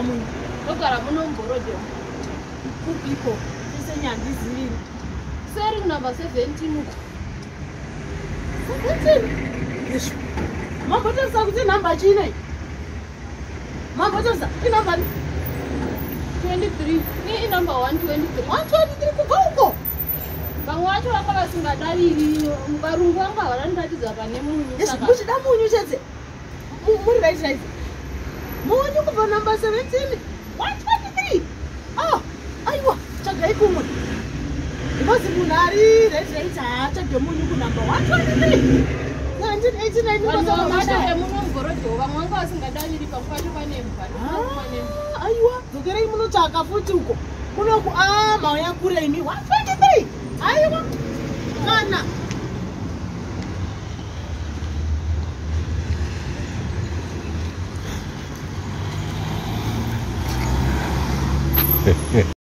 Munogara munyu? Ndogara muno muBorrowdale. Kupiko? Isenyandizivi. Seri kunamba 17 uko. 17? Ishu. Mambotarisa kuti nhamba chine? Mambotarisa inamba 23. Ni inamba 123. 123 kubva uko? Vamwe vacho vanga vasingadaviri, varungu vanga havana pane munyu. Yes, muchida munyu chete. Muri right right. Munyu kubva number 17. 123. Ah, aiwa, tsvagai kumwe. Because munhu ari right right haatsvage munyu kunumber 123. 1989. Vanhu vamada vemuno muBorrowdale vamwe vanga vasingadaviri, pamwe pacho pane mbwa. Ah, aiwa, dzokerei munotsvaka futi uko. Kunoku ah, mauya kure imi. 123. Aiwa. Kana.